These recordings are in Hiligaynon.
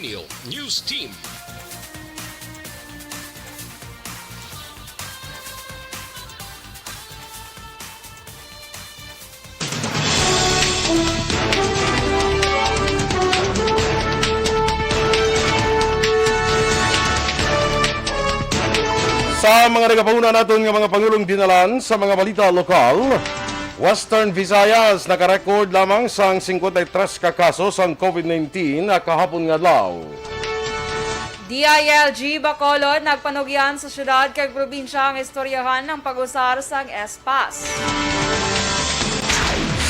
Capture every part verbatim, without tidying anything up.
News Team. Sa mga nagapanguna naton nga mga pangulong dinalan sa mga balita lokal, Western Visayas nakarecord lamang sang singkwenta y tres ka kaso sang COVID nineteen kahapon nga adlaw. D I L G Bacolod nagpanugyan sa syudad kag probinsya ang istoryahan ng pag-usar sang S-Pass.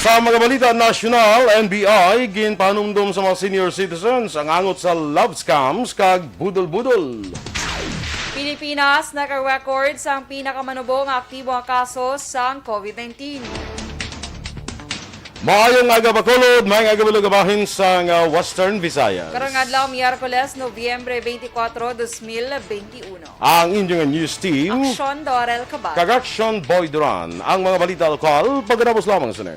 Sa mga balita nasyonal, N B I ginpahanumdom sa mga senior citizens ang angot sa love scams kag budol-budol. Pilipinas naka-record sang pinakamanubo nga aktibo nga kaso sang COVID nineteen. Maayong aga, Bacolod. Maayong aga, mga kabahin sang, ah, Western Visayas. Karong adlaw, Miyerkules, Nobyembre twenty-four, dos mil twenty-one. Ang inyong news team, Aksyon Dorel Cabal. Kag Aksyon Boy Duran. Ang mga balita lokal, pagkatapos lamang sini.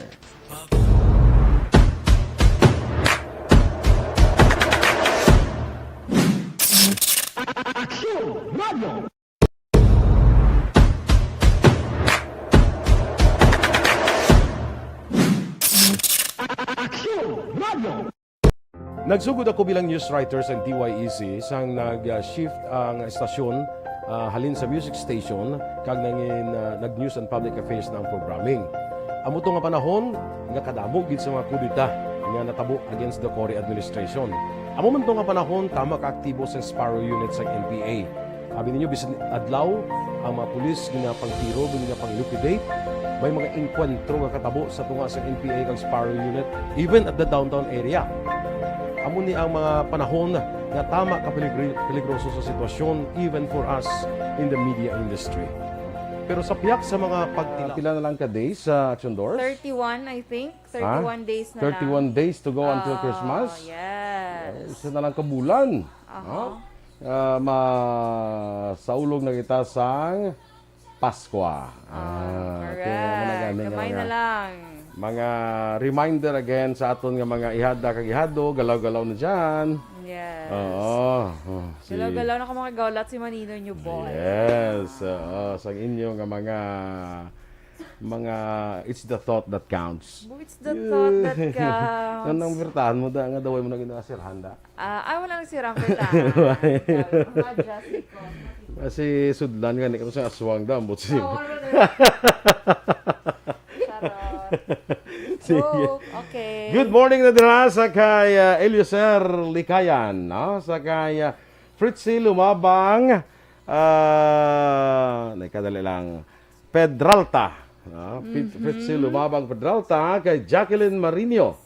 Aksyon Radio. Aksyon Radio. Nagsugod ako bilang news writer sa D Y E C sang nag-shift ang estasyon, ah, halin sa music station kag nangin, ah, nag-news and public affairs na ang programming. Amo to nga panahon nga kadamo gid sa mga kudeta nga natabo against the Cory administration. Amo man to nga panahon tama ka aktibo sa Sparrow Unit sa N P A. Abi ninyo, bisan adlaw, ang mga pulis ginapangtiro, ginapang-liquidate. May mga engkwentro nga katabo sa tunga sa N P A kag Sparrow Unit, even at the downtown area. Amo ni ang mga panahon nga tama ka peligri-, peligroso sa sitwasyon, even for us in the media industry. Pero sa pihak sa mga pagtila-, pila na lang ka days sa Action Doors? Thirty-one, I think. Ha? Thirty-one days na lang. Thirty-one days to go until Ah, Christmas? Yes. Oh, isa na lang ka bulan. Aha. Ha? Ah, masaulog na kita sang Paskwa. Ah, Ah, kaya correct. Mga gani nga Gamay mga, na lang. Mga reminder again sa aton nga mga ihada kag ihado, galaw-galaw na dyan. Yes. Oo. Oh, si Galaw-galaw na ka mga gawlat si Manino nyo, boy. Yes. Oo. Sang inyo nga mga, mga, it's the thought that counts. It's the thought that counts. Anong birtahan mo da nga daway mo na ginasirhan da? Ah, ah, wala nang siram kita. Why? Adjust ko. Kasi sudlan nga ni kasi aswang da, ambot si Oo, ano na. Charot. Sige. Joke, okay. Good morning na dira sa kay, ah, Eliezer Likayan, no? Sa kay, ah, Fritzy Lumabang, ah, nay, kadali lang. Pedralta, no? Frit-, Mhm. Fritzy Lumabang Pedralta, kay Jacqueline Marino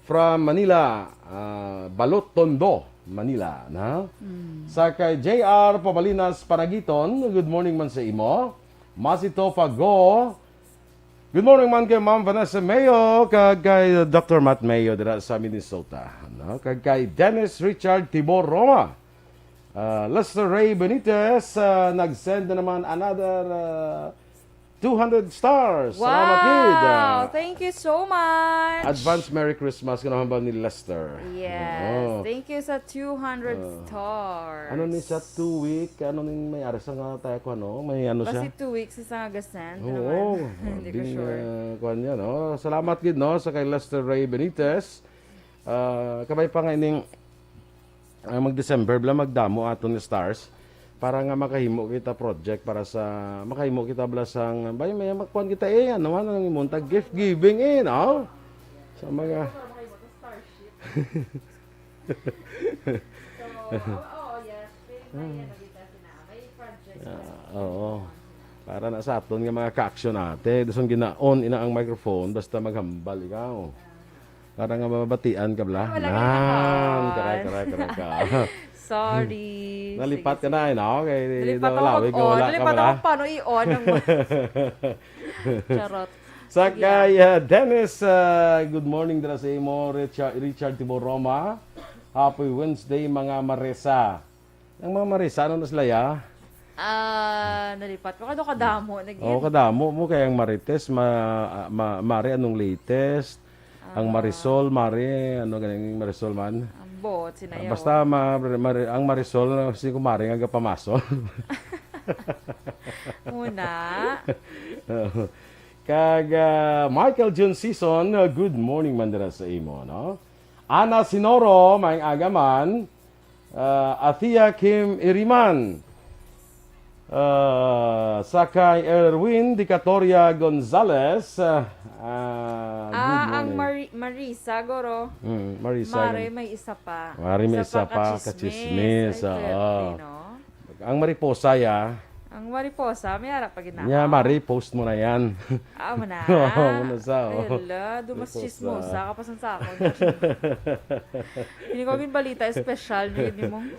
from Manila, ah, Balot Tondo, Manila, no? Mm. Sa kay J R Pabalinas Panagiton, good morning man sa imo. Masito Fago, good morning man kay Ma'am Vanessa Mayo, kag kay Doctor Matt Mayo dira sa Minnesota, no? Kag kay Dennis Richard Tibor Roma. Ah, Lester Ray Benitez, ah, nag-send na naman another, ah, two hundred stars. Salamat, kid. Wow! Ah, Thank you so much. Advance Merry Christmas, kinahambal ni Lester. Yes. Oo. Thank you sa two hundred Ah. stars. Ano ni sa two week? Ano ning may ari sa nga tayo ko, ano? May ano siya? Basi two weeks isa nga ga-send Oo. naman. Hindi ko Ding, sure. ah, kuwan niya, no? Salamat gid, no, sa kay Lester Ray Benitez. Ah, kabay pa nga ining, ah, mag-December, bala, magdamo aton nga stars para nga makahimo kita project para sa, makahimo kita, bala, sang, bay, may makuan kita, eh, ano man ang imunta, gift giving, eh, no? Sa mga So, oo, oo, yes. May, may ano kita, sina-, may project Ah, na. Oo. Para na sa aton nga mga ka-action ate, dason gina-on ina ang microphone, basta maghambal ikaw. Para nga mababatian ka, bala. Wala Nan, ka na. Karay, karay, karay ka. Sorry. Nalipat Sige, ka na, sige. eh, no? Kay Nalipat daw ako lawig, mag-on. wala ka Nalipat pala. ako paano i-on ang Charot. Sa Sige kay, lang. ah, Dennis, ah, good morning dira sa imo, Richard, Richard Tiboroma. Happy Wednesday, mga Marisa. Ang mga Marisa, ano na sila, ya? Ah, nalipat ko. Kado kadamo, nag- Oo, kadamo mo. Kay ang Marites, ma-, ma-, Mari, anong latest? Ang Ah. Marisol, Mari, ano ganing Marisol man? Ang Buot, sinayaw. Basta ma-, mari-, ang Marisol, si kumare nga gapamasol. Muna. Kag Michael Jun Season, good morning man dira sa imo, no? Ana Sinoro, maayong aga man. Athia Kim Iriman. Sa kay Erwin Dicatoria Gonzalez. Ah, good morning. Ang Mari-, Marisa, guro. Mm, Marisa. Mare, may isa pa. Mare, may isa pa, kachismis. Ay, oo. Ang mariposa, ya. Ang mariposa, may ara pa gid na. Nya, Mari, post mo na yan. Ah, mo na. Oo, mo na sa, oh. Hala, dumas chismosa ka pa sa ako. Hindi ko gid balita, espesyal na yun yung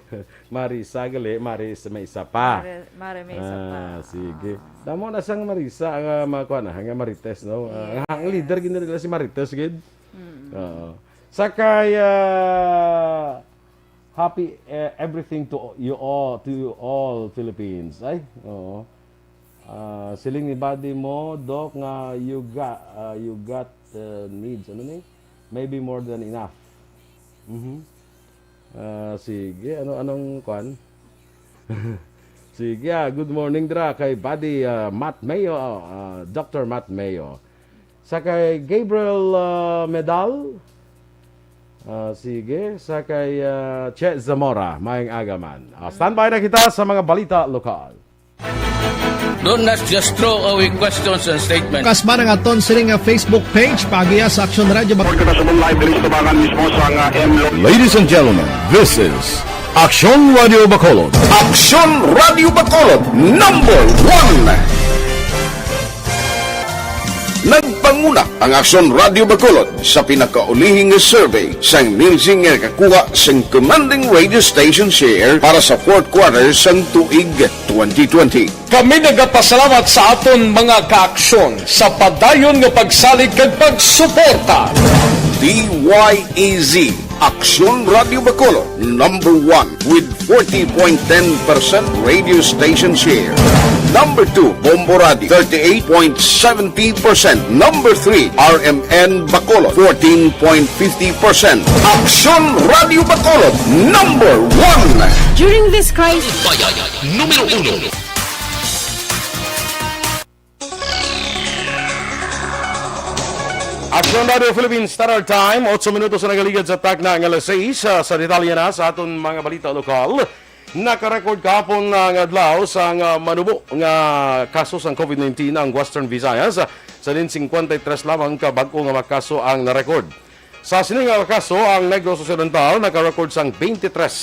Marisa, gali, Mari, may isa pa. Mare, Mare, may isa pa. Ah, sige. Damo na sang Marisa, ang, ah, mga kuwan, ah, ang Marites, no? Ah, ang leader gid nila si Marites, gid. Oo. Sa kay, ah, happy, eh, everything to you all, to you all Philippines. Ay, oo. Ah, siling ni body mo, Doc, nga you got, ah, you got, uh, needs. Ano ni? Maybe more than enough. Mhm. Ah, sige, ano, anong kwan? Sige, ah, good morning dira kay Buddy, ah, Matt Mayo, ah, Doctor Matt Mayo. Sa kay Gabriel, ah, Medal. Ah, sige, sa kay, ah, Che Zamora, maayong aga man. Ah, standby na kita sa mga balita lokal. Don't just throw away questions and statements. Kasba na nga ton sini nga Facebook page, paagiya sa Aksyon Radio Bacolod. Report kita sa live diri sa tubangan mismo sa nga M L O. Ladies and gentlemen, this is Aksyon Radio Bacolod. Aksyon Radio Bacolod, number one. Nagpanguna ang Aksyon Radio Bacolod sa pinakaulihi nga survey sang NIRSI nga nakakuha sang commanding radio station share para sa fourth quarter sang tuig twenty twenty. Kami nagapasalamat sa aton mga kaaksyon sa padayon nga pagsalig kag pagsuporta. D Y E Z, Aksyon Radio Bacolod, number one with forty point ten percent radio station share. Number two, Bombo Radio, thirty-eight point seventy percent. Number three, R M N Bacolod, fourteen point fifty percent. Aksyon Radio Bacolod, number one. During this crisis, Bayan numero uno. Aksyon Radio Philippines Standard Time, otso minutos na nagaligad sa takna nga alas sais. Ah, sa detalye na sa aton mga balita lokal, nakarecord kahapon nga adlaw sang, ah, manubo nga kaso sang COVID nineteen ang Western Visayas. Sa din, cincuenta y tres lamang ka bag-o nga mga kaso ang narecord. Sa sini nga kaso, ang Negros Occidental nakarecord sang twenty-three.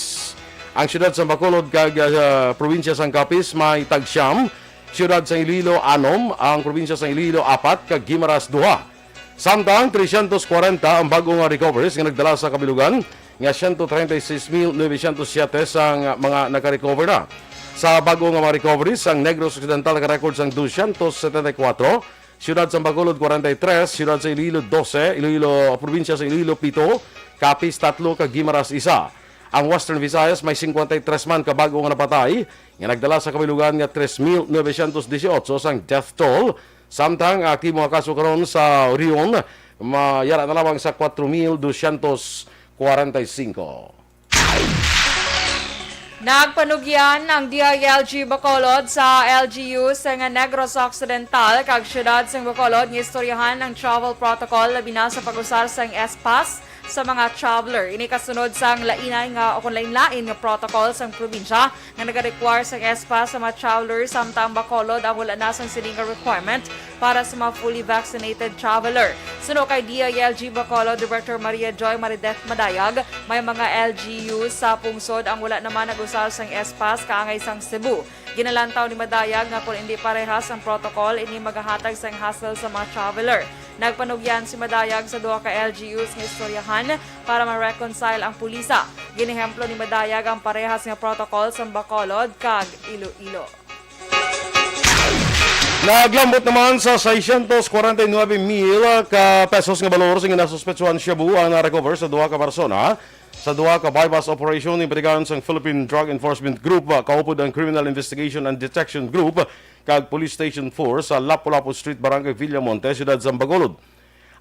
Ang siyudad sang Bacolod kag, ah, probinsya sang Capiz may tag-siyam. Siyudad sang Iloilo, anom. Ang probinsya sang Iloilo, apat, kag Guimaras, duha. Samtang trescientos kwarenta ang bag-o nga recoveries nga nagdala sa kabilugan nga ciento treinta y seis mil novecientos siete sang mga naka-recover na. Sa bag-o nga mga recoveries, ang Negros Occidental naka-record sang doscientos setenta y cuatro, siyudad sang Bacolod, kwarenta y tres, siyudad sang Iloilo, dose, Iloilo, probinsya sang Iloilo, pito, Capiz, tatlo, kag Guimaras, isa. Ang Western Visayas may cincuenta y tres man ka bag-o nga napatay, nga nagdala sa kabilugan nga tres mil novecientos dieciocho sang death toll, samtang ang aktibo nga kaso karon sa rehiyon mayara na lamang sa cuatro mil doscientos cuarenta y cinco. Nagpanugyan ang D I L G Bacolod sa L G U sa nga Negros Occidental kag siyudad sang Bacolod nga istoryahan ang travel protocol, labi na sa pag-usar sang S-Pass sa mga traveler. Ini kasunod sang lainay nga o kon lain-lain nga protocol sang probinsya nga nagarequire sang S-Pass sa mga traveler, samtang Bacolod ang wala na sang sini nga requirement para sa mga fully vaccinated traveler. Suno kay D I L G Bacolod Director Maria Joy Marideth Madayag, may mga L G U sa pungsod ang wala naman nag-usar sang S-Pass kaangay sang Cebu. Ginalantaw ni Madayag nga kon indi parehas ang protocol, ini magahatag sang hassle sa mga traveler. Nagpanugyan si Madayag sa duha ka L G Us nga istoryahan para ma-reconcile ang pulisa. Ginehemplo ni Madayag ang parehas nga protocol sa Bacolod kag Iloilo. Naglambot naman sa seiscientos kwarenta y nuebe mil ka pesos nga balor sing nasuspetsuhan shabu ang na-recover sa duha ka persona. Sa duha ka buy-bust operation, impetigaran sang Philippine Drug Enforcement Group, ah, kaupod ang Criminal Investigation and Detection Group, kag Police Station four sa Lapu-Lapu Street, Barangay Villamonte, Siyudad sang Bacolod.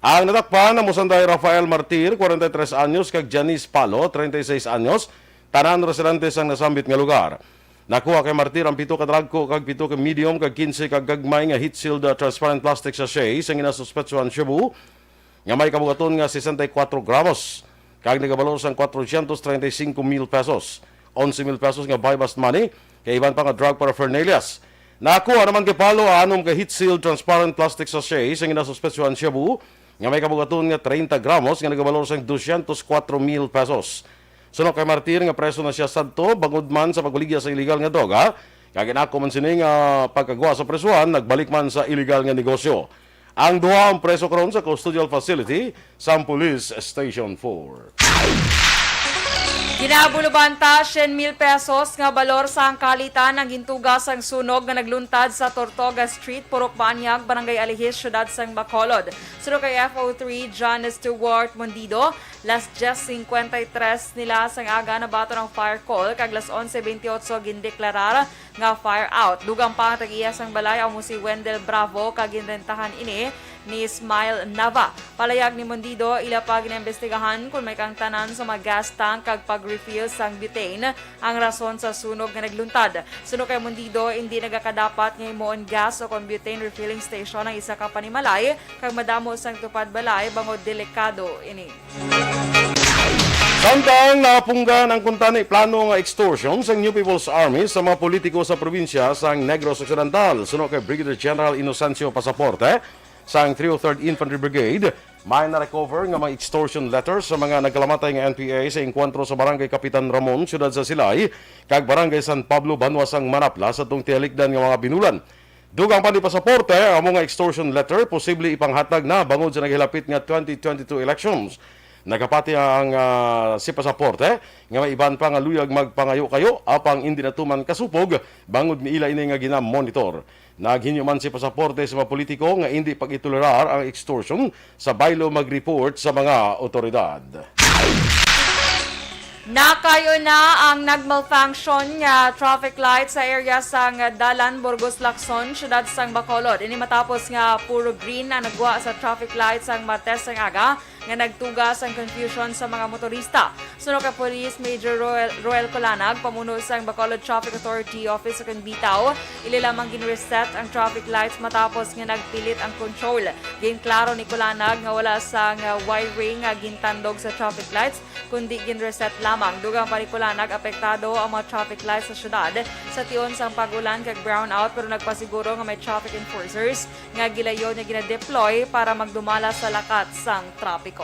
Ang natakpan amo sanday Rafael Martir, kwarenta y tres anyos, kag Janice Palo, treinta y seis anyos, tanan residente sang nasambit nga lugar. Nakuha kay Martir ang pito ka dragko kag pito ka medium kag kinse ka gagmay nga heat-sealed, uh, transparent plastic sachet sang ginasuspetsuhan shabu nga may kabugaton nga sesenta y kuwatro gramos kag nagabalor sang cuatrocientos treinta y cinco mil pesos, onse mil pesos nga buy-bust money, kag iban pa nga drug paraphernalias. Nakuha naman kay Palo ang anom ka heat-sealed transparent plastic sachet sang ginasuspetsuhan shabu nga may kabugaton nga treinta gramos nga nagabalor sang doscientos kuwatro mil pesos. Suno kay Martir nga preso na sia sadto bangod man sa pagbaligya sa iligal nga droga, kag inako man sini nga pagkagwa sa presuhan, nagbalik man sa iligal nga negosyo. Ang duha ang preso karon sa custodial facility sang Police Station four. Ginabulubanta, syen mil pesos nga balor sang kalitan ang gintuga sang sunog nga nagluntad sa Tortuga Street, Purok Baanyag, Barangay Alihis, Siyudad sang Bacolod. Suno kay F O three John Stewart Mondido, las dyes cincuenta y tres nila sang aga nabaton ang fire call, kag las onse veintiocho gindeklarar nga fire out. Dugang pa ang tag-iya sang balay amo si Wendell Bravo, kag ginrentahan ini ni Smile Nava. Palayag ni Mondido, ila pa ginaimbestigahan kon may kaangtanan sa mga gas tank kag pag-refill sang butane ang rason sa sunog nga nagluntad. Suno kay Mondido, indi nagakadapat nga himuon gas o kon butane refilling station ang isa ka panimalay, kag madamo sang tupad balay bangod delikado ini. Samtang napunggan ang kuntani plano nga extortion sang New People's Army sa mga politiko sa probinsya sang Negros Occidental, suno kay Brigadier General Inocencio Pasaporte sang three oh third Infantry Brigade, may na-recover nga mga extortion letters sa mga nagkalamatay nga N P A sa engkwentro sa Barangay Kapitan Ramon, siyudad sa Silay, kag Barangay San Pablo, banwa sang Manapla, sa tong tiyalikdan nga mga binulan. Dugang pa ni Pasaporte, amo nga extortion letter posible ipanghatag na bangod sa naghilapit nga twenty twenty-two elections. Nagapati ang, ah, si Pasaporte nga may iban pa nga luyag magpangayo-kayo, apang indi na tuman kasupog bangod miila ini nga gina-monitor. Naghinyo man si Pasaporte sa mga politiko nga indi pag-itolerar ang extortion sa baylo mag-report sa mga otoridad. Nakayo na ang nag-malfunction nga traffic light sa area sang Dalan Burgos Lacson, siyudad sang Bacolod. Ini matapos nga puro green ang nagwa sa traffic light sang Martes sang aga, nga nagtuga sang confusion sa mga motorista. Suno kay Police Major Roel, Roel Colanag, pamuno sang Bacolod Traffic Authority Office sa Bitaw, ila lamang gin-reset ang traffic lights matapos nga nagpilit ang control. Ginklaro ni Colanag nga wala sang wiring nga gintandog sa traffic lights, kundi gin-reset lamang. Dugang pa ni Colanag, apektado ang mga traffic lights sa syudad sa tion sang pag-ulan kag brownout, pero nagpasiguro nga may traffic enforcers nga gilayon nga gina-deploy para magdumala sa lakat sang trapiko.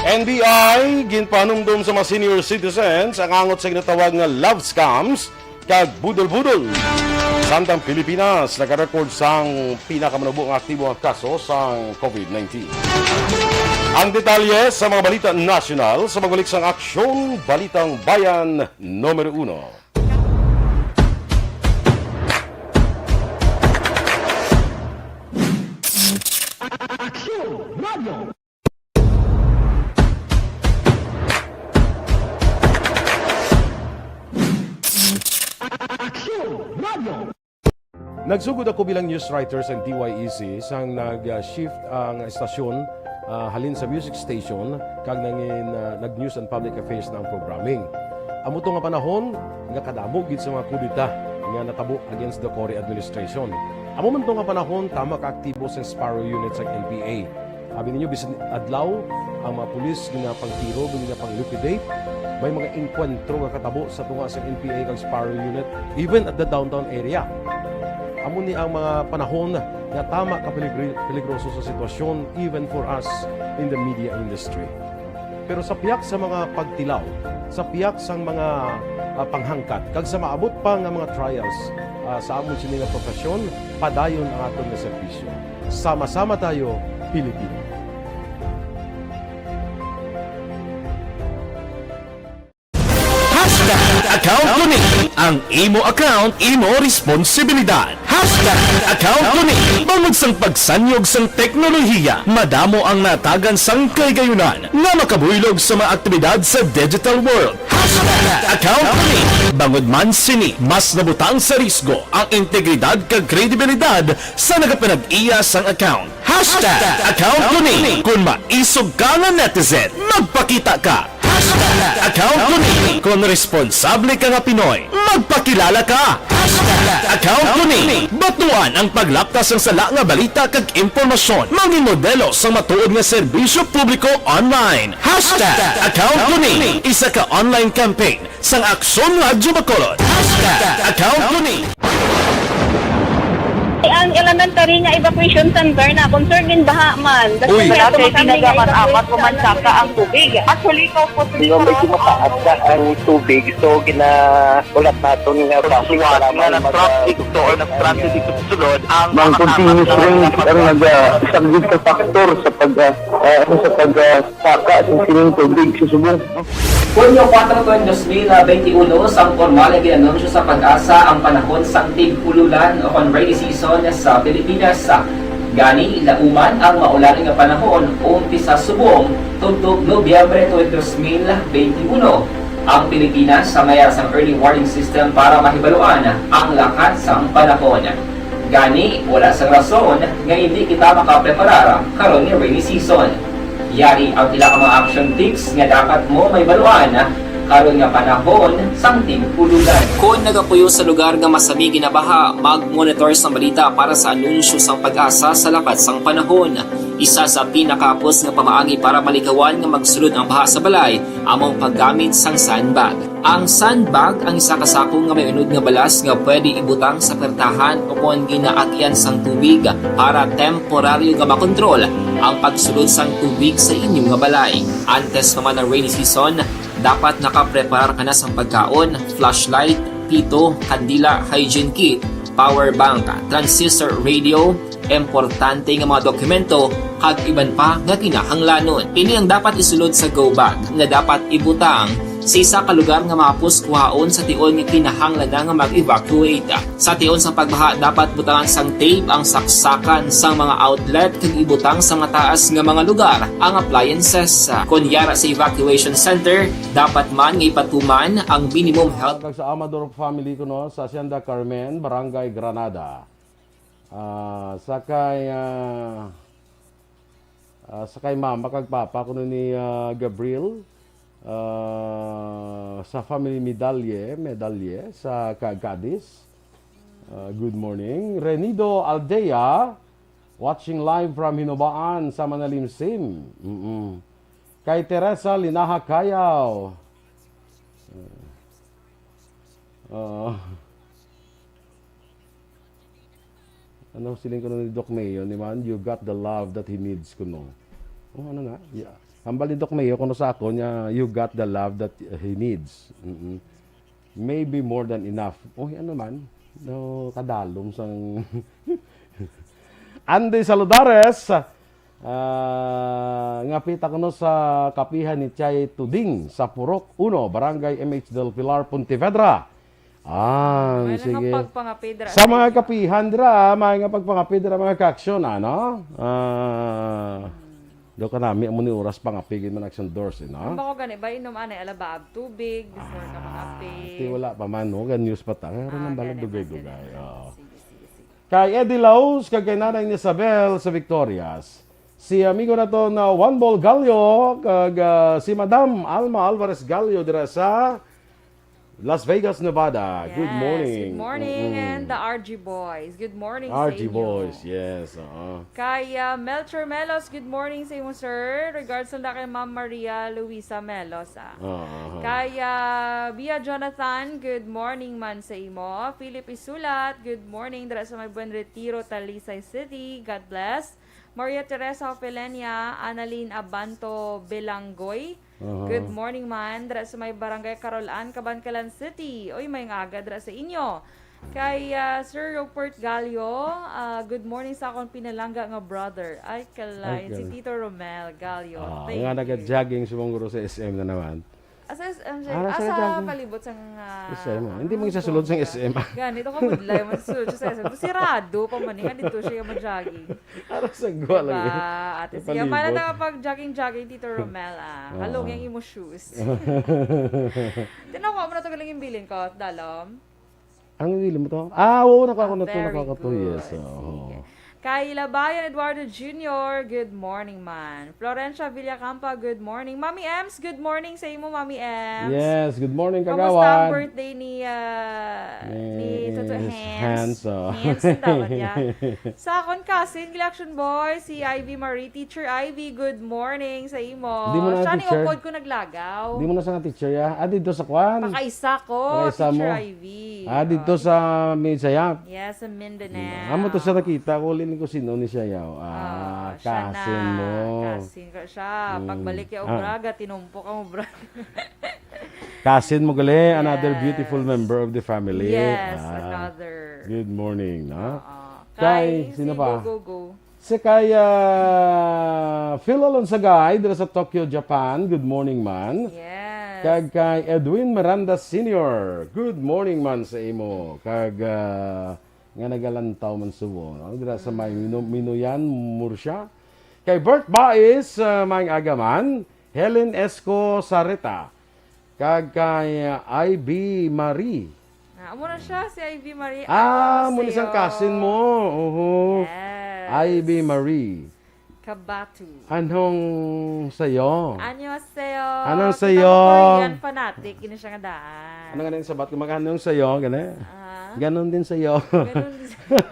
N B I, ginpahanumdom sa mga senior citizens ang angot sa ginatawag nga love scams kag budol-budol. Samtang Pilipinas naka-record sang pinakamanubo nga aktibo nga kaso sang COVID nineteen. Ang detalye sa mga balita nasyonal sa pagbalik sang Aksyon Balitang Bayan Numero Uno. Aksyon Radio. Aksyon Radio. Nagsugod ako bilang news writer sa D Y E C sang nag-shift ang estasyon, ah, halin sa music station kag nangin, ah, nag-news and public affairs na ang programming. Amo to nga panahon nga kadamo gid sa mga kudeta nga natabo against the Cory administration. Amo man to nga panahon tama ka aktibo sa Sparrow Unit sa N P A. Abi ninyo, bisan adlaw, ang mga pulis ginapangtiro, ginapang-liquidate. May mga engkwentro nga katabo sa tunga sa N P A kag Sparrow Unit, even at the downtown area. Amo ni ang mga panahon nga tama ka peligri-, peligroso sa sitwasyon, even for us in the media industry. Pero sa pihak sa mga pagtilaw, sa pihak sang mga, ah, panghangkat, kag sa maabot pa nga mga trials, ah, sa amon sini nga profesyon, padayon ang aton nga serbisyo. Sama-sama tayo, Pilipino. Hashtag account ko ni. Ang imo account, imo responsibilidad. Hashtag account ko ni. Bangod sang pagsanyog sang teknolohiya, madamo ang natagan sang kahigayunan nga makabuylog sa mga aktibidad sa digital world. Hashtag account ko ni. Tungod man sini, mas nabutang sa risgo ang integridad kag kredibilidad sa nagapanag-iya sang account. Hashtag account ko ni kon maisog ka nga netizen, magpakita ka. Hashtag account ko ni kon responsable ka nga Pinoy, magpakilala ka. Hashtag account ko ni batuan ang paglaptas sang sala nga balita kag impormasyon, mangin modelo sang matuod nga serbisyo publiko online. Hashtag account ko ni isa ka online campaign sang Aksyon Radyo Bacolod. Hashtag account ko ni. Ang elementary nga evacuation center na concern din baha man. Uy. Wala kay ginagaman amat ko man saka ang tubig. Actually, ikaw po Di ba medyo mataas na ang tubig, so ginaulat naton nga basi para nga na-traffic to or na-stranded dito sa sulod ang mga continuous rain ang nag-saglit sa factor sa pag uh, uh, sa pag uh, saka sa sining tubig sa subong. Hunyo kuwatro, dos mil benti uno, sang pormal nga gin-anunsyo sa PAGASA ang panahon sang tig-ululan o kon rainy season sa Pilipinas. Gani, lauman ang maulan nga panahon umpisa subong tubtob Nobyembre tuig dos mil benti uno. Ang Pilipinas sa mayar sang early warning system para mahibaluan ang lakat sang panahon. Gani, wala sang rason nga indi kita makapreparar karon nga rainy season. Yari ang pila ka mga action tips nga dapat mo mahibaluan karon nga panahon sang tig-ululan. Kon nagapuyo sa lugar nga masami ginabaha, mag-monitor sang balita para sa anunsyo sang PAGASA sa lakat sang panahon. Isa sa pinakahapos nga pamaagi para malikawan nga magsulod ang baha sa balay amo ang paggamit sang sandbag. Ang sandbag ang isa ka sako nga may unod nga balas nga pwede ibutang sa pertahan o kon ginaagyan sang tubig para temporaryo nga makontrol ang pagsulod sang tubig sa inyo nga balay. Antes pa man ang rainy season, dapat nakapreparar ka na sang pagkaon, flashlight, pito, kandila, hygiene kit, power bank, transistor radio, importante nga mga dokumento, kag iban pa nga kinahanglanon. Ini ang dapat isulod sa go bag nga dapat ibutang sa isa ka lugar nga mahapos kuhaon sa tion nga kinahanglan na nga mag-evacuate. Sa tion sa pagbaha, dapat butangan sang tape ang saksakan sang mga outlet kag ibutang sa mataas nga mga lugar ang appliances. Kon yara sa evacuation center, dapat man nga ipatuman ang minimum health Kag sa Amador family kuno sa Hacienda Carmen, Barangay Granada. Ah, sa kay, ah, ah, sa kay mama kag papa kuno ni, ah, Gabriel, ah, sa family Medalye, Medalye sa Ca-, Cadiz. Ah, good morning. Renido Aldea, watching live from Hinobaan sa Manalimsim. Mm-mm. Kay Teresa Linaha Kayaw. Ah. Ano siling kuno ni Doc Mayo ni man, "You got the love that he needs," kuno. Oh, ano nga? Yeah. Hambal ni Doc Mayo kuno sa ako niya, "You got the love that he needs." Mm-mm. Maybe more than enough. Oh, ano man? No, kadalom sang Andy Saludares, ah, nga pita kuno sa kapihan ni Chay Tuding sa Purok Uno, Barangay M H Del Pilar, Pontevedra. Ah, May sige. Nga pagpangapidra Sa mga kapihan dira, may nga pagpangapidra mga ka-aksyon, ano? Ah, do ka nami amo ni oras pangapigin man action doors, eh, Ang no? bako gani ba inom anay alabab tubig before ka mangape. Ti wala pa man, no? Gan news pa ta. Kaya rin Ah, ang balag gani, dugay-dugay. gani. Oo. Sige, sige, sige. Kay Eddie Laus, kag kay Nanay Isabel sa Victorias. Si amigo nato na Juan Bol Gallo, kag ah, si Madam Alma Alvarez Gallo dira sa Las Vegas, Nevada. Good Yes, morning. Good morning Mm-mm. and the R G Boys. Good morning R G sa inyo. Boys, yes. Oo. Kay ah, Melchor Melos, good morning sa imo, sir. Regards lang na kay Ma'am Maria Luisa Melos, ah. Oo. Kay ah, Bia Jonathan, good morning man sa imo. Philip Isulat, good morning dira sa may Buen Retiro, Talisay City. God bless. Maria Teresa Ofelenia, Annalyn Abanto Belanggoy. Aha. Good morning man dira sa may Barangay Carolan, Kabankalan City. Oy, may nga aga dira sa inyo. Kay ah, Sir Rupert Gallo, ah, good morning sa akong pinalangga nga brother. Ay, kalay, Ay, si kalay. Tito Romel Gallo. Ah, Thank nga you. nag-jogging si Mong Guro sa S M na naman. Asa S M siya? Ah, nasa Ah, sa jogging. palibot sang, ah, S M, oh. Hindi mo ah, isasulod sang Bongga. S M. Ganito ka budlay, masulod siya sa S M. Sirado pa man, eh, nga dito siya mag-jogging. Ara sa gwa lang, Diba, eh. Ate Sa Sia? Mana palibot. na pag-jogging-jogging, Tito Romel, ah. Oo. Halong yung imo shoes. Tinawa mo na to galing yung bilin ko, dalom. Ang wili mo to? Ah, oo, nakuha ko na to, Very nakuha ko to, good. yes, oo. Sige. Kay Labayan Eduardo Junior, good morning, man. Florencia Villacampa, good morning. Mami Ems, good morning sa imo, Mami Ems. Yes, good morning, Kamusta ang kagawad. birthday ni, ah, ni Ni Toto Hans? Hans, oh. Hans ang tawag niya. Sa akon cousin, Action Boy, si Ivy Marie. Teacher Ivy, good morning sa imo. Di mo na Siya ni teacher? upod ko naglagaw. Di mo na sa nga teacher, ya? Ah, dito sa kwan? Pakaisa ko, Pakaisa Teacher mo? Ivy. Ah, dito Ah. sa Minsayap? Yes, sa Mindanao. Amo to siya nakita ko, lin ko sino ni siya, yaw. Ah, Ah, siya cousin na. mo. Cousin ko siya. Mm. Pagbalik kay Ah. Obraga, tinumpok ang Obraga. Cousin mo gali, another Yes. beautiful member of the family. Yes, Ah, another. good morning, no? Oo. Kay, Kay, sino si pa? Go, go, go. Si kay, ah, Phil Alonsagay, dira sa Tokyo, Japan. Good morning, man. Yes. Kag kay Edwin Miranda Senior. Good morning, man, sa imo. Kag, ah, nga nagalantaw man subo, no? Dira sa may Mm. Minu-, Minuyan, Murcia. Kay Bert Baez, ah, maayong aga, man. Helen Esco Sareta. Kag kay, ah, I B Marie. Ah, amo na siya, si I B Marie. Ah, Ano amo ni sang sa'yo? cousin mo. Oho. Yes. I B Marie. Kabatu. Anong sayo? Anyo sa'yo. Anong Kita sayo? mo, Korean fanatic, ini siya nga daan. Ano nga na yung sabat? Mag-anong sayo? Gani? Ah? Ganon din sayo. Ganon din sa'yo.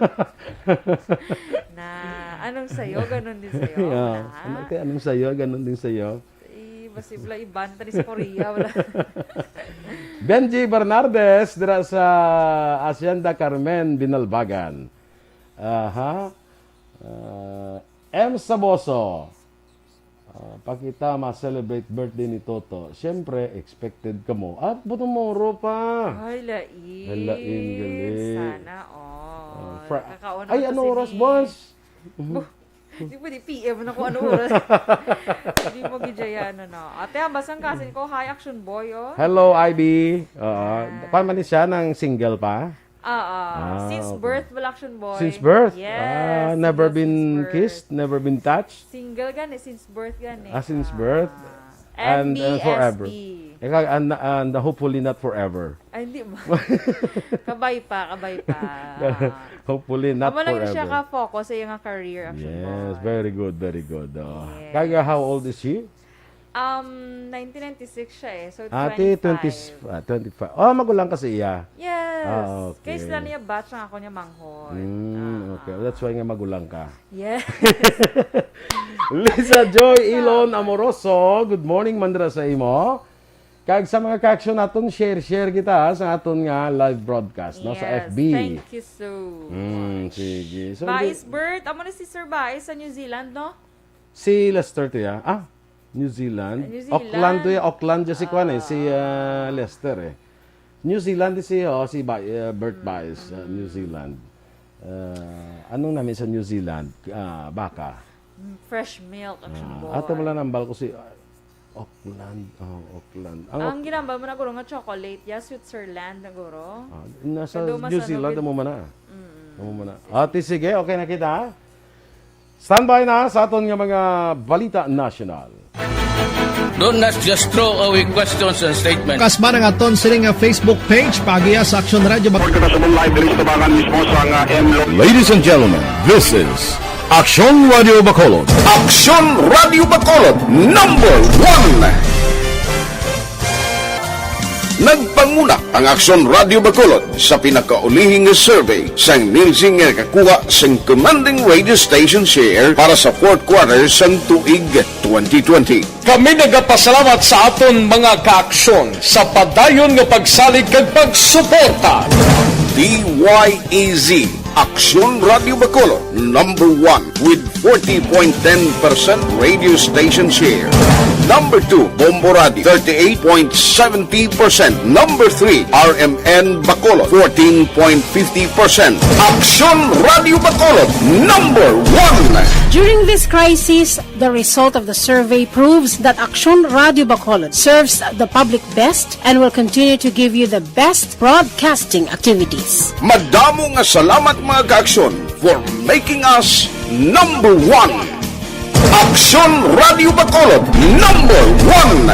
Na, anong sa'yo? Ganon din sa'yo. Yeah. Wala. Ano, te, anong sayo? Ganon din sayo. Eh, basi wala iban, tanis Korea, wala. Benji Bernardes, dira sa Hacienda Carmen, Binalbagan. Aha. Ah, M Saboso. Ah, pakita ma-celebrate birthday ni Toto. Siyempre, expected ka mo. Ah, buto moro pa. Ay, lain. Ay, lain, gali. Sana all. Ah, fra-, Kakaon na ay, ka ano sa oras, sini. boss? Buh, di pwede P M na kung ano oras. Di mo gidya yan, ano. Ate, ang basang kasin ko, hi, Action Boy, oh. Hello, I B. Oo. Ah. Paano man siya, nang single pa? Oo. Ah, Since okay. birth, wala, Action Boy. Since birth? Yes, Ah, never single been since birth. kissed? Never been touched? Single gani, since birth gani. Ah, since Ah. birth? And, uh, forever. N B S B. Ikaw, and, and hopefully not forever. Ay, hindi ba? Kabay pa, kabay pa. Hopefully not Amo lang siya forever. ka-focus sa iyang career, Action Yes, Boy. very good, very good. Oh. Yes. Kaya, how old is she? Um, nineteen ninety-six siya eh. So, Ate, twenty-five. twenty, ah, twenty-five. Oh, magulang ka sa iya? Yes. Ah, okay. Kay sila niya batch ang ako niya manghod. Mm, Ah. okay. That's why nga magulang ka. Yes. Lisa Joy Ilon Amoroso, good morning, mandra sa imo. Kag sa mga ka-action naton, share, share kita sa aton nga live broadcast, no, sa Yes, F B. Thank you so Mm, much. sige. So, Bais di- Bert, amo ni si Sir Bais sa New Zealand, no? Si Lester to ya. Ah, New Zealand. New Zealand. Auckland to ya. Auckland ya si kwan eh, si, Ah. ah, Lester eh. New Zealand si, oh, si Ba-, eh, Bert Mm, Baez, ah, mm. New Zealand. Ah, anong namin sa New Zealand? Ah, baka. Mm, fresh milk, Action Ah, Boy. ato wala nambal ko si, ah, Auckland. Oh, Auckland. Ang Ang Auck- ginambal mo na guro nga chocolate, ya, Switzerland na guro. Ah, nasa Kado mas New ano, Zealand, gid- amo man na. Mm. Amo man na. Ate, sige, okay na kita. Standby na sa aton nga mga balita nasyonal. Don't just throw away questions and statements. Kasman ang aton sini nga Facebook page, pag-iya sa Action Radio Bak- Report ko na sa mong live diri sa Tabangan mismo sa nga M Lo- Ladies and gentlemen, this is Action Radio Bacolod. Action Radio Bacolod, number one. Nagpanguna ang Action Radio Bacolod sa pinakaulihing nga survey sang Nielsen nga nakakuha sang commanding radio station share para sa fourth quarter sang tuig twenty twenty. Kami nagapasalamat sa aton mga kaaksyon sa padayon nga pagsalig kag pagsuporta. D Y E Z, Aksyon Radio Bacolod, number one with forty point ten percent radio station share. Number two, Bombo Radio, thirty-eight point seventy percent. Number three, R M N Bacolod, fourteen point fifty percent. Aksyon Radio Bacolod, number one. During this crisis, the result of the survey proves that Aksyon Radio Bacolod serves the public best and will continue to give you the best broadcasting activities. Madamo nga salamat, mga ka-Aksyon, for making us number one. Aksyon Radio Bacolod, number one.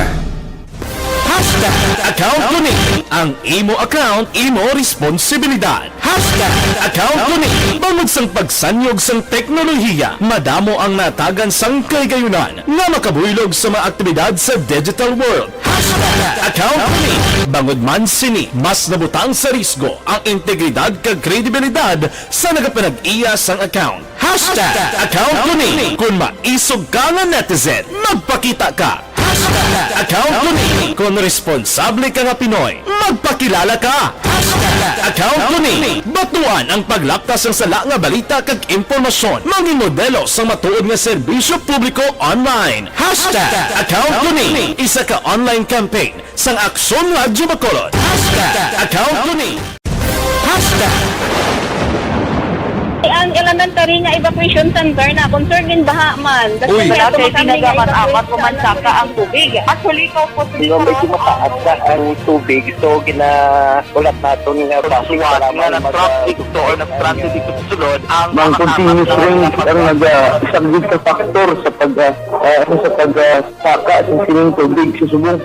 Hashtag account ko ni. Ang imo account, imo responsibilidad. Hashtag account ko ni. Bangod sang pagsanyog sang teknolohiya, madamo ang natagan sang kaligayunan nga makabuylog sa mga aktibidad sa digital world. Hashtag account ko ni. Bangod man sini, mas nabutang sa risgo ang integridad kag kredibilidad sa nagapanag-iya sang account. Hashtag account ko ni. Kung maisog ka nga netizen, magpakita ka. Hashtag account ko ni. Kung responsable ka nga Pinoy, magpakilala ka. Hashtag account ko ni. Batuan ang paglapta sang sala nga balita kag impormasyon. Mangin modelo sang matuod nga serbisyo publiko online. Hashtag account ko ni. Isa ka online campaign sang Aksyon Radyo Bacolod. Hashtag account ko ni. Hashtag. Ang elementary nga evacuation center na concerned in baha man. Uy. Dati tinaga man amat ko man saka ang tubig. Actually, ikaw po, medyo mataas na ang tubig. So, ginahulat naton nga basuhan nga nag-transit to or nag-transit dito sa sulod ang mga continuous rain ang nagasaglit sa factor sa pag, ah, ah, ano, sa pag, ah, saka sa sining tubig sa subong.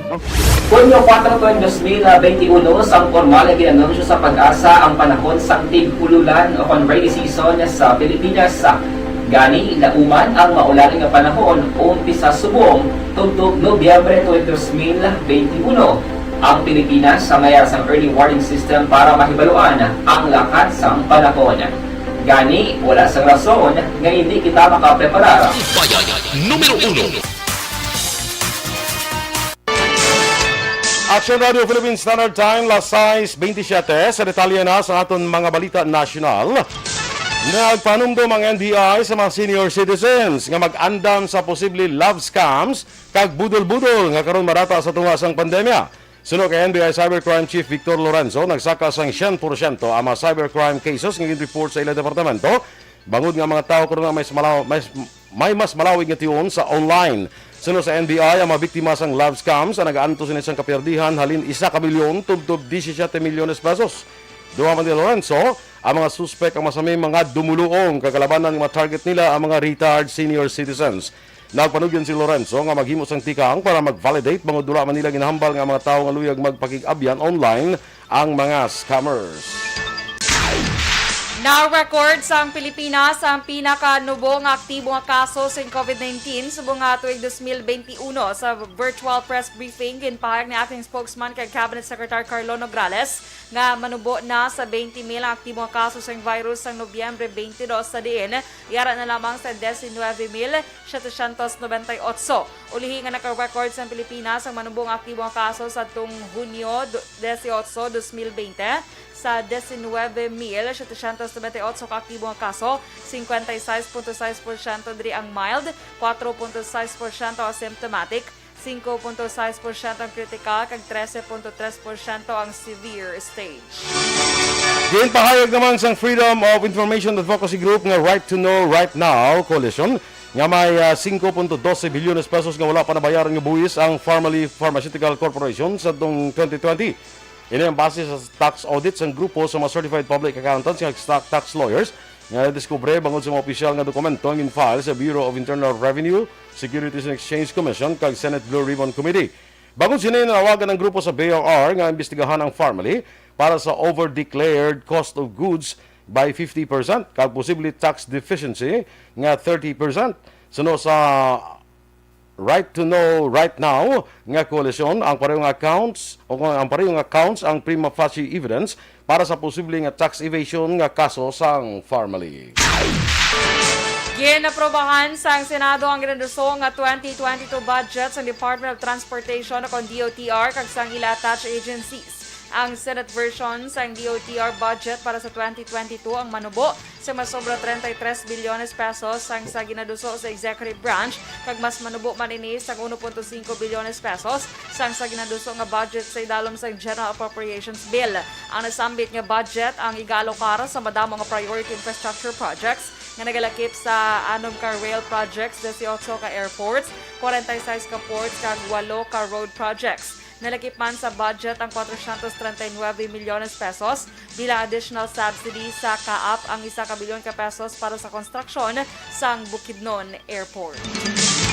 Hunyo kuwatro tuig dos mil benti uno, sang pormal nga ginanunsyo sa PAGASA ang panahon sang tig-ululan o kon rainy season sa Pilipinas. Gani, nauman ang maulan nga panahon umpisa subong tubtob Nobyembre tuig dos mil benti uno. Ang Pilipinas may ara sang early warning system para mahibaluan ang lakat sang panahon. Gani, wala sang rason nga hindi kita makapreparar. Bayan numero uno. Action Radio Philippine Standard Time, las sais benti siyete. Sa detalye na sa aton mga balita nasyonal, nagpanumdom ang N B I sa mga senior citizens nga mag-andam sa posible love scams kag budol-budol nga karon marata sa tunga sang pandemya. Suno kay N B I Cybercrime Chief Victor Lorenzo, nagsaka sang syen porsyento ang mga cybercrime cases nga gin-report sa ila departamento, bangod nga ang mga tawo karon nga may mas malaw-, may, may mas malawig nga tion sa online. Suno sa N B I, ang mga biktima sang love scams ang nagaantos sini sang kapiyerdihan halin isa ka milyon tubtob disisyete milyones pesos. Dugang man ni Lorenzo, ang mga suspek ang masami mga dumuluong, kag kalabanan nga ma-target nila ang mga retired senior citizens. Nagpanugyan si Lorenzo nga maghimo sang tikang para mag-validate bangod wala man nila ginahambal nga ang mga tawo nga luyag magpakig-abyan online ang mga scammers. Na-record sang Pilipinas ang pinakanubo nga aktibo nga kaso sing COVID nineteen subong nga tuig dos mil benti uno. Sa virtual press briefing, ginpahayag ni Acting Spokesman kay Cabinet Secretary Carlo Nograles nga manubo na sa twenty mil ang aktibo nga kaso sang virus sang Nobyembre twenty-two, sa diin yara na lamang sa diecinuebe mil setecientos noventa y ocho. Ulihi nga naka-record sang Pilipinas ang manubo nga aktibo nga kaso sadtong Hunyo do-, dieciocho, dos mil veinte, sa diecinuebe mil setecientos noventa y ocho ka aktibo nga kaso, cincuenta y seis punto seis porsyento diri ang mild, cuatro punto seis porsyento asymptomatic, cinco punto seis porsyento ang critical, kag trese punto tres porsyento ang severe stage. Ginpahayag naman sang Freedom of Information Advocacy Group nga Right to Know, Right Now Coalition nga may, ah, singko punto dose bilyones pesos nga wala pa nabayaran nga buhis ang Farmally Pharmaceutical Corporation sa tong twenty twenty. Ini ang base sa tax audit sang grupo sa mga certified public accountants nga tax lawyers nga nadiskubre bangod sa mga opisyal nga dokumento nga gin-file sa Bureau of Internal Revenue, Securities and Exchange Commission, kag Senate Blue Ribbon Committee. Bangod sini, nanawagan ang grupo sa B R R nga imbestigahan ang Farmally para sa over-declared cost of goods by fifty percent kag posible tax deficiency nga thirty percent. Suno sa Right to Know, Right Now nga koalisyon, ang pareho nga accounts o ang pareho nga counts ang prima facie evidence para sa posible nga tax evasion nga kaso sang Farmally. Ginaprobahan sang Senado ang ginaduso nga twenty twenty-two budget sang Department of Transportation o kon D O T R kag sang ila attached agencies. Ang Senate version sang D O T R budget para sa twenty twenty-two ang manubo sa mas sobra treinta y tres bilyones pesos sang sa ginaduso sa executive branch, kag mas manubo man ini sang uno punto singko bilyones pesos sang sa ginaduso nga budget sa idalom sang General Appropriations Bill. Ang nasambit nga budget ang igalokar sa madamo nga priority infrastructure projects nga nagalakip sa anom ka rail projects, dieciocho ka airports, kwarenta y seis ka ports, kag walo ka road projects. Nalakip man sa budget ang cuatrocientos treinta y nueve millones pesos bilang additional subsidy sa kaap ang isa ka bilyon ka pesos para sa konstruksyon sang Bukidnon Airport.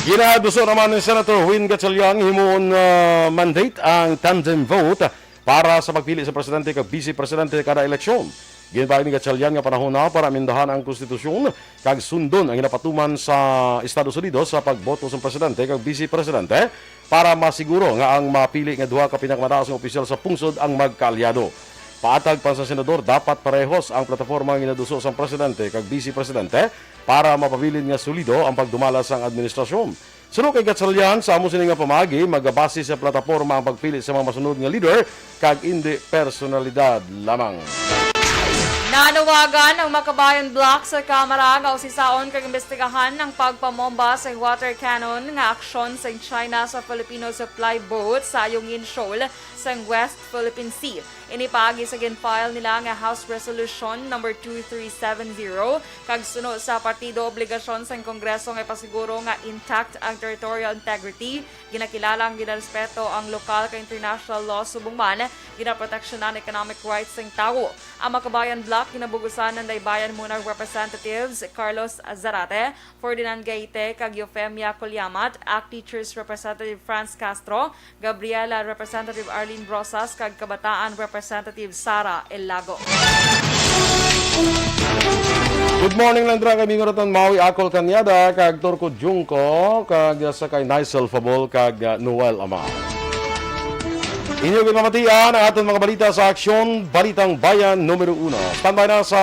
Ginaduso naman ni Senator Win Gatchalian himuon, ah, mandate ang tandem vote para sa pagpili sa presidente kag vice presidente kada eleksyon. Ginbahin ni Gatchalian nga panahon na para amendahan ang konstitusyon kag sundon ang ginapatuman sa Estados Unidos sa pagboto sang presidente kag vice presidente para masiguro nga ang mapili nga duha ka pinakamataas nga opisyal sa pungsod ang magkaalyado. Paatag pa sa senador, dapat parehos ang plataporma nga ginaduso sang presidente kag vice presidente para mapabilin nga solido ang pagdumala sang administrasyon. Suno kay Gatchalian, sa amo sini nga pamaagi, magabase sa plataporma ang pagpili sa mga masunod nga leader kag indi personalidad lamang. Nanawagan ang Makabayan Bloc sa Kamara nga usisaon kag imbestigahan ang pagpamomba sa water cannon nga aksyon sang China sa Filipino supply boat sa Ayungin Shoal sang West Philippine Sea. Ini paagi sa gin-file nila nga House Resolution number two three seven zero, kag suno sa partido, obligasyon sang Kongreso nga ipasiguro nga intact ang territorial integrity, ginakilala ang ginarespeto ang lokal kag international law, subong man ginaproteksyonan ang economic rights sang tawo. Ang Makabayan Bloc ginabugusan ang Daybayan Monarch Representatives Carlos Zarate, Ferdinand Gaite, kag Eufemia Collamat, ACT Teachers Representative Franz Castro, Gabriela Representative Arlene Brosas, kag Kabataan Representative Sara Elago. Good morning, Landra, kay Mingoratan Maui, Akol Kanyada, kag Turco Junco, kag sa kay Nicel Fabol, kag, uh, Noel Ama. Inyo ginamatian ang aton mga balita sa Aksyon, Balitang Bayan numero uno. Standby na sa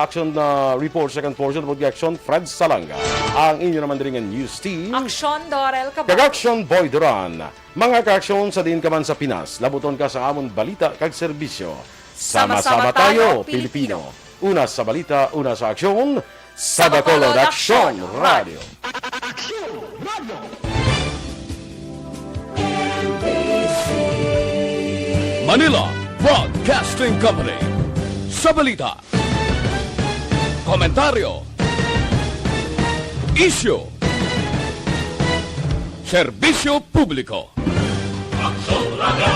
Aksyon, uh, Report, second portion, about Aksyon, Fred Salanga. Ang inyo naman diri nga news team. Aksyon, Dorel Cabal. Kag Aksyon, Boy Duran. Mga kaaksyon, sa diin ka man sa Pinas, labuton ka sa amon balita kag serbisyo. Sama-sama tayo, Pilipino. Una sa balita, una sa aksyon, sa Bacolod Aksyon Radio. Manila Broadcasting Company. Sa balita, komentaryo, isyu, serbisyo publiko. Aksyon Radio.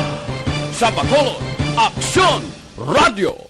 Sa Bacolod, Aksyon Radio.